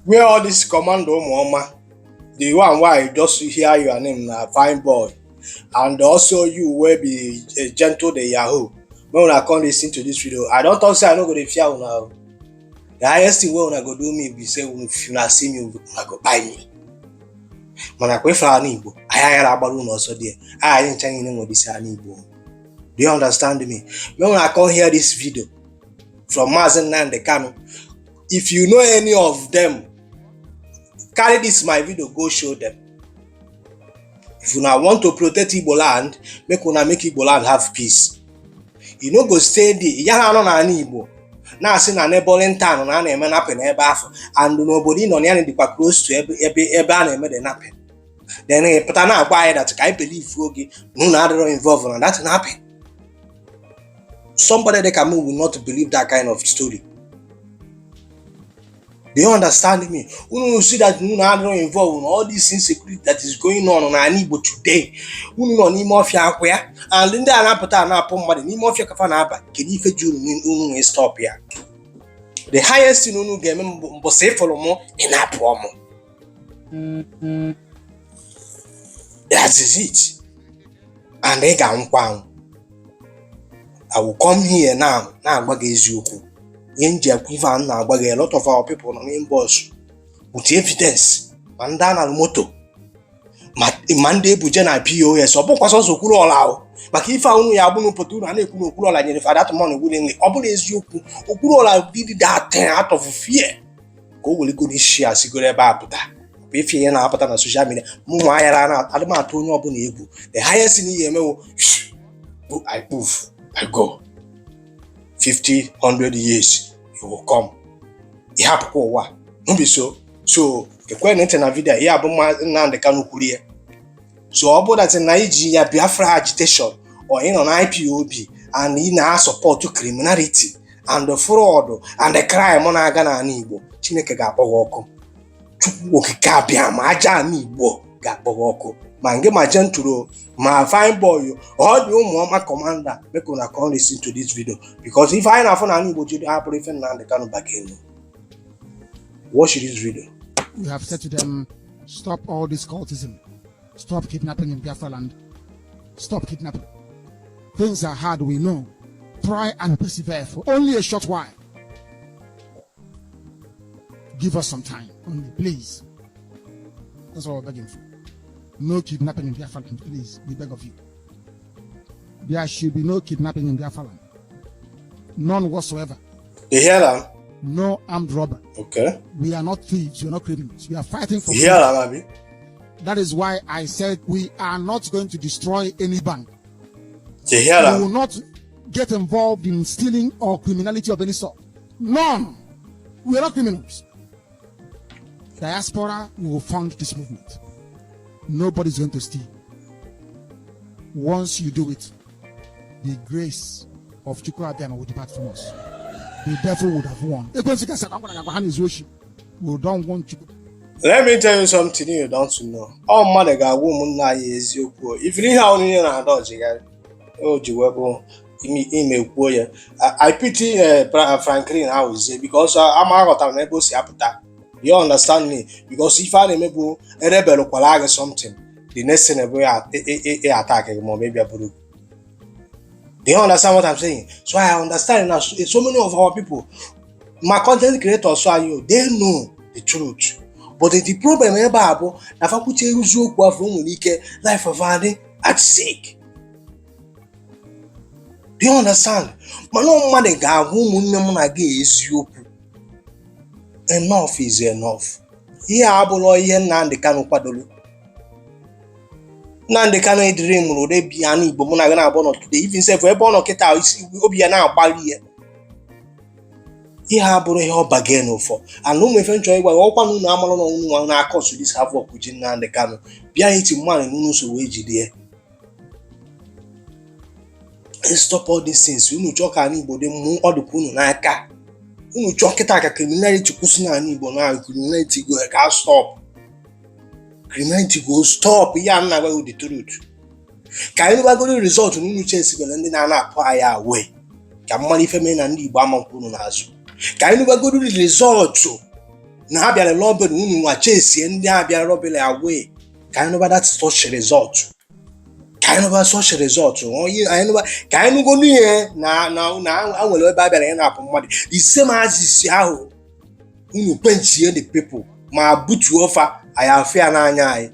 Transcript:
Where all this commando ụmụọma, the one wey I just hear your name na Fine Boy, and also you wey be Gentle the Yahoo, make una come listen to this video. I don talk say I no go dey fear una o. The highest thing wey una go do me be say if una see me, una go buy me. Mana kwa ife ala Igbo, anyị aghara agbara unu ọsọ dị anyị ncha niile nwere isi ala Igbo. Do you understand me? Make una come hear this video from Mazi Nnamdi Kanu. If you know any of them, carry this my video go show them. If una want to protect Igbo land, make una make Igbo land have peace. You no go stay there, ya ha nọ n'ala Igbo na-asị na neighboring town na a na-eme napping ebe afọ, and n'obodo ị nọ na ya dịkwa close to ebe a na-eme the napping. Then ị pụta na-agwa anyị that ka anyị believe oge na unu adịrọ involve na that napping. Somebody dị ka me will not believe that kind of story. Do you understand me? Unu see that unu adịrọ involved in all this insecurity that is going on n'ala Igbo today. Unu nọ n'ime ọfịa akwụ ya, and ndị a na-apụta anapụ mmadụ n'ime ọfịa kafa na-aba. Kedu ife ji unu unu nwee stop ya? The highest thing unu ga-eme mbọsị ịfụrụ mụ, ị na-apụ mụ. That is it. And ị ga-anwụkwa anwụ. I will come here now na-agwa gị eziokwu. Ihe m ji ekwu ife a m na-agwa gị, a lot of our people nọ n'inbox with evidence, ma ndị a nara moto, ma ndị ebuje na POS. Ọ bụkwa sọsọ Okwuluọla ahụ maka ife a unu ya agbụ pụta unu a na-ekwu na Okwuluọla nyere fa that money willingly. Ọ bụrụ eziokwu, Okwuluọla did that thing out of fear ka o welegoro isi a sigoro ebe a pụta bụ ife ihe na-apụta na social media. Mụ nwa ayara na adị m atụ onye ọbụla egwu. The highest thing ihe emewo bụ I poof, I go. 50 100 years you will come, ị hapụkwa ụwa, no be so? So ekwe ntị na video ya bụ Nnamdi Kanu kwuru ya. So ọ bụrụ that na iji ya Biafra agitation or ị nọ na IPOB and ị na-support criminality and the fraud and the crime na-aga n'ala Igbo, Chineke ga-akpọ gị ọkụ. Chukwu Okike abịa ma aja ala Igbo ga-akpọ gị ọkụ, ma ngị ma Gentle, ma Fine Boy, ọ dị ụmụọma commander. Make una come listen to this video, because ife anyị na-afụ n'ala Igbo jiri hapụrụ ife Nnamdi Kanu bagenu. Watch this video. We have said to them, "Stop all this cultism. Stop kidnapping in Biafra land. Stop kidnapping. Things are hard, we know. Try and persevere for only a short while. Give us some time, only, please." That's all we're begging for. No kidnapping in Biafra land, please. We beg of you. There should be no kidnapping in Biafra land. None whatsoever. You hear am? No armed robbery. Okay. We are not thieves. We are not criminals. We are fighting for You hear freedom. Am, abi? That is why I said we are not going to destroy any bank. You hear We am? Will not get involved in stealing or criminality of any sort. None. We are not criminals. Diaspora will fund this movement. Nobody's going to steal. Once you do it, the grace of Chukwu Abiama will depart from us. The devil would have won. We don't want Chukwu. Let me tell you something you don't know. Ọ mmadụ ga-agwa ụmụnna anyị eziokwu. Ifiri ihe ahụ niile na-ada ọchịgharị o ji wee bụ ime kwuo ya. I pity Franklin Awuzie because ama aghọtara na ebe o si apụta. You understand me? Because ife a na-eme bụ erebelụkwara gị something, the next thing bụ ya attack gị ma ọ bụ ịbịa buru gị. Do you understand what I'm saying? So I understand now, so many of our people, my content creators, so you they know the truth. But the problem ebe a bụ na fakwuche eziokwu afọ, o nwere ike life of adị at stake. Do you understand? Mana ọ mmadụ ga-agwa ụmụnne m na gị eziokwu. Enough is enough. Ihe a abụrụ ihe Nnamdi Kanu kwadoro. Nnamdi Kanu ediri mụrụ ụdị bi ya n'Igbo mụ na gị na-abụ nọ today. Even sef, ebe ọ nọ kịta, isi obi ya na-agbalị ya. Ihe a bụrụ ihe ọ baga n'ụfọ and ụmụ ife nchọ ịgwa gị ọkwa na unu amalụ na unu nwa na-akọsụ this havoc ji Nnamdi Kanu bịa iti mmadụ na unu so wee jide ya. Stop all these things. Unu chọọ ka ala Igbo dị mmụ, ọ dịkwa unu n'aka. Unu chọọ kịta ka criminality kwụsị n'ala Igbo, na criminality go ga stop, criminality go stop. Ihe a m na-agwa gị, the truth, ka anyị gbagoro result na unu chesibere ndị na-ana apụ anyị away ka mmadụ ife mee na ndị Igbo ama nkwu unu n'azụ. Ka anyị gbagoro result Na ha bịara robbery, unu nwa chesie ndị a bịara robbery away. Ka anyị nụba that such result, ka anyị nụba such result. Onye anyị nụba, ka anyị nụgonu ihe na a nwere ebe a bịara ịnapụ mmadụ. The same axis ahụ unu paintie the people ma butuo fa, anyị afụ ya n'anya anyị.